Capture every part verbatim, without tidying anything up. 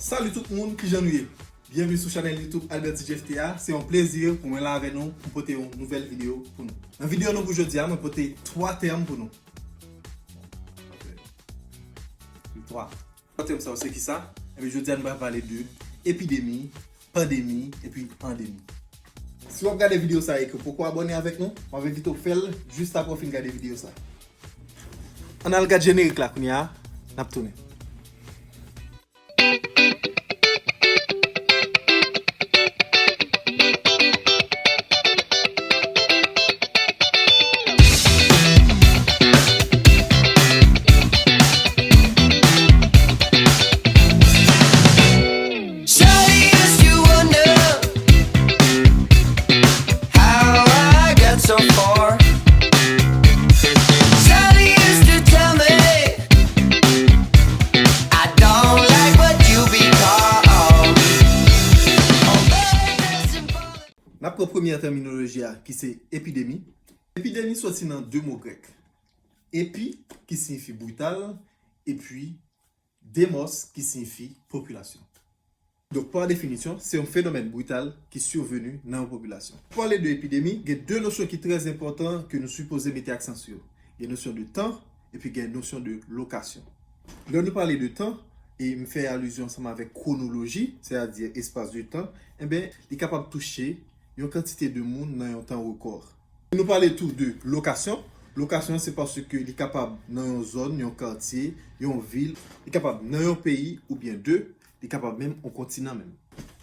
Salut tout moun, kijan nou ye? Byenveni sou chanèl YouTube Albert T J F T a. Se yon plezi pou mwen la avè nou pou pote yon nouvèl videyo pou nou. Nan videyo nou pou jodi a, mwen pote twa tèm pou nou. Twa. Twa tèm sa yo se kisa? Ebyen, jodi a nou pral pale de epidemi, pandemi, epi andemi. Si w ap gade videyo sa e ke w poko abòne avèk nou, m ap envite w fè l jis apre w fin gade videyo sa. Ann al gad jenerik la kounye a, n ap tounen. Surely used to wonder how I got so far. Surely used to tell me I don't like what you be called. N ap pran premyè tèminoloji a, ki se epidemi. Epidemi soti nan de mo grèk. Epi, ki siyifi brital, epi demos, ki siyifi popilasyon. Donk, pa definisyon, se yon fenomèn brital ki siveni nan yon popilasyon. Pou pale de epidemi, gen de nosyon ki trè enpòtan ke nou sipoze mete aksan sou yo. Gen nosyon de tan, epi gen nosyon de lokasyon. Lè nou pale de tan, e m fè alizyon ansanm avèk kwonoloji, sètadi espas de tan, enben, li kapab touche yon kantite de moun nan yon tan rekò. Nou pale tou de lokasyon. Lokasyon, se paske li kapab nan yon zòn, yon katye, yon vil, li kapab nan yon peyi oubyen de, li kapab menm yon kontinan menm.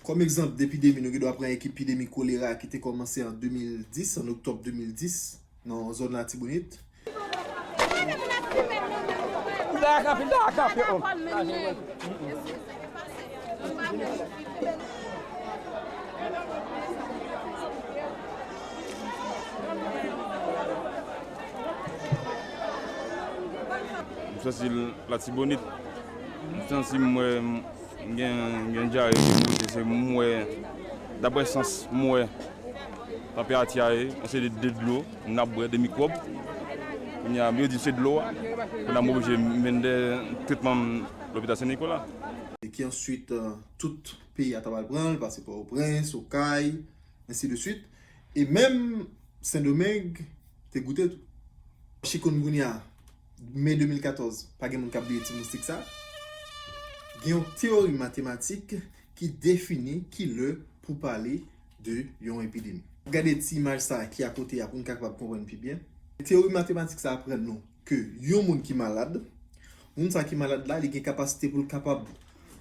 Kòm egzanp depidemi, nou gen dwa pran epidemi kolera ki te kòmanse an de mil dis, an oktòb de mil dis, nan zòn Latibonit. M santi l Latibonit. M santi m wè m gen, gen dyare ki moute, se m wè, daprè sans m wè, tanperati a ye, yon seri de, de dlo, n ap bwè, de mikwòb. Kounye a, yo di se dlo a. Kounye a, m oblije mennen de tretman m lopital Sen Nikola. E ki answit, euh, tout peyi a ta pral pran l, pase Pòtoprens, Okay, ensi de swit. E menm Sendomeng te goute tou. Chikungunya, me de mil katòz, pa gen moun k ap bliye ti moustik sa. Gen yon teyori matematik ki defini ki lè pou pale de yon epidemi. Gade ti imaj sa ki akote a pou n kapab konprann pi byen. Teyori matematik sa aprann nou ke yon moun ki malad, moun sa ki malad la, li gen kapasite pou l kapab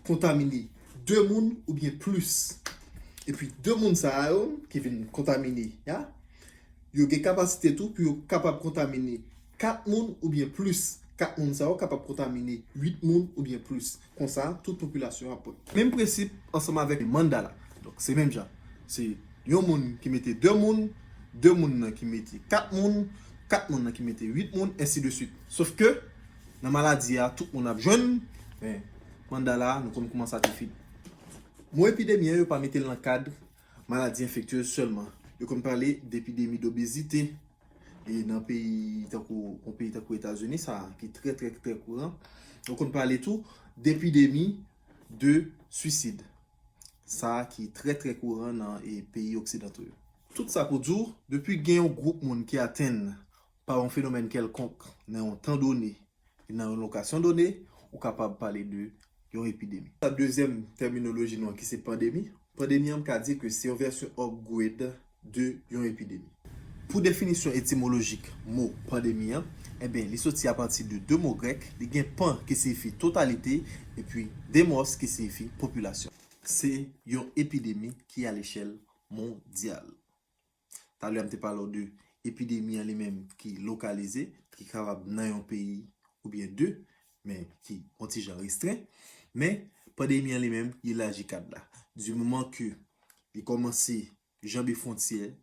kontamine de moun oubyen plis. Epi de moun sa a yo ki vin kontamine a, yo gen kapasite tou pou yo kapab kontamine kat moun oubyen plis. Kat moun sa yo kapab kontamine uit moun oubyen plis. Konsa, tout popilasyon an ap pran. Menm prensip ansanm avèk mandala. Donk, se menm jan. Se yon moun ki mete de moun, de moun nan ki mete kat moun, kat moun nan ki mete uit moun, ensi de swit. Sof ke, nan maladi a, tout moun ap jwenn, men mandala, nou konn kouman sa te fini. Mo epidemi an, yo pa mete l nan kad maladi enfektyez sèlman. Yo konn pale depidemi dobezite. E nan peyi tankou, yon peyi tankou Etazini, sa ki trè, trè, trè kouran, yo konn pale tou depidemi de swisid. Sa ki trè, trè kouran nan, e, peyi oksidanto yo. Tout sa pou di w, depi gen yon gwoup moun ki atenn pa yon fenomèn kèlkonk nan yon tan done, e nan yon lokasyon done, ou kapab pale de yon epidemi. Sa dezyèm tèminoloji nou an ki se pandemi. Pandemi an, m ka di ke se yon vèsyon upgrade de yon epidemi. Pou definisyon etimolojik mo pandemi an, enben, li soti apati de de mo grèk, li gen pan ki siyifi totalite, epi demos ki siyifi popilasyon. Se yon epidemi ki alechèl mondyal. Talè a m te pale w de epidemi an li menm ki lokalize, ki kapab nan yon peyi oubyen de, men ki yon ti jan restren. Men, pandemi an li menm, li elaji kad la. Di moman ke li kòmanse janbe fwontyè,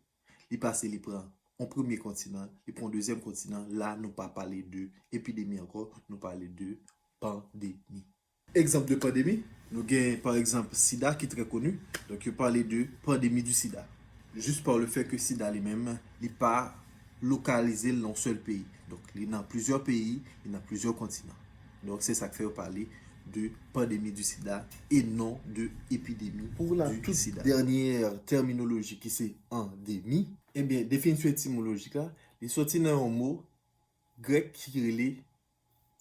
li pase, li pran yon premye kontinan, li pran yon dezyèm kontinan, la nou pa pale de epidemi ankò, nou pale de pandemi. Egzanp de pandemi, nou gen, pa egzanp, sida ki trè koni. Donk, yo pale de pandemi di sida. Jis pa le fè ke sida li menm, li pa lokalize l nan yon sèl peyi. Donk, li nan plizyè peyi, li nan plizyè kontinan. Donk, se sa k fè yo pale de pandémie du sida et non de épidémie du sida. Pou la tout dènyè tèminoloji ki se andemi, ebyen, definisyon etimolojik la, li soti nan yon mo grèk ki rele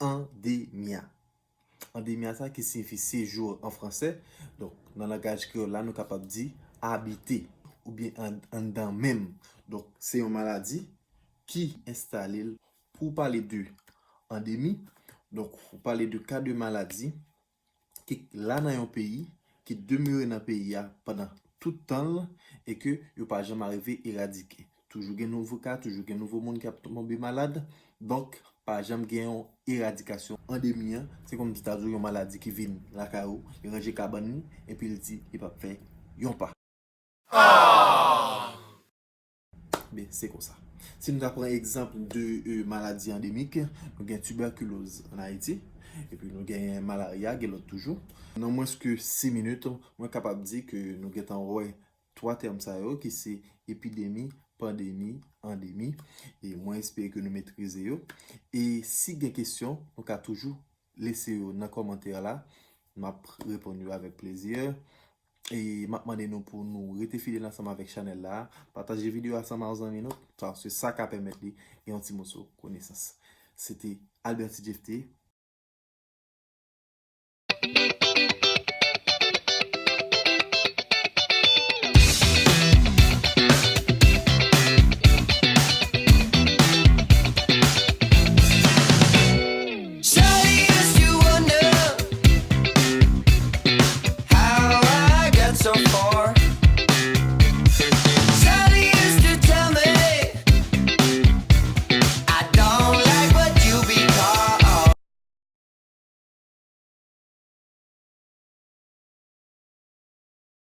andemia. Andemia sa ki siyifi séjour an fransè. Donk, nan langaj kreyòl la, nou kapab di abite oubyen an- anndan menm. Donk, se yon maladi ki enstale l. Pou w pale de andemi, donk, ou pale de ka de maladi ki la nan yon peyi, ki demere nan peyi a pandan tout tan l, e ke yo pa janm arive eradike. Toujou gen nouvo ka, toujou gen nouvo moun ki ap tonbe malad. Donk, pa janm gen yon eradikasyon. Andemi an, se kòmsi ta di w yon maladi ki vin lakay ou, li ranje kabann li, epi l di li p ap fè yon pa. Ben, se konsa. Si nou ta pran egzanp de euh, maladi andemik, nou gen tibèkiloz an Ayiti, epi nou gen malarya, gen lòt toujou. Nan mwens ke sis minit, mwen kapab di ke nou gentan wè twa tèm sa yo, ki se epidemi, pandemi, andemi. E mwen espere ke nou metrize yo. E si gen kesyon, nou ka toujou lese yo nan kòmantè la. M ap reponn yo avèk plezi. E m ap mande nou pou nou rete fidèl ansanm avèk chanèl la. Pataje videyo ansanm ak zanmi nou. Sa, se sa k ap pèmèt li gen yon ti moso konesans. Se te Albert T J F T.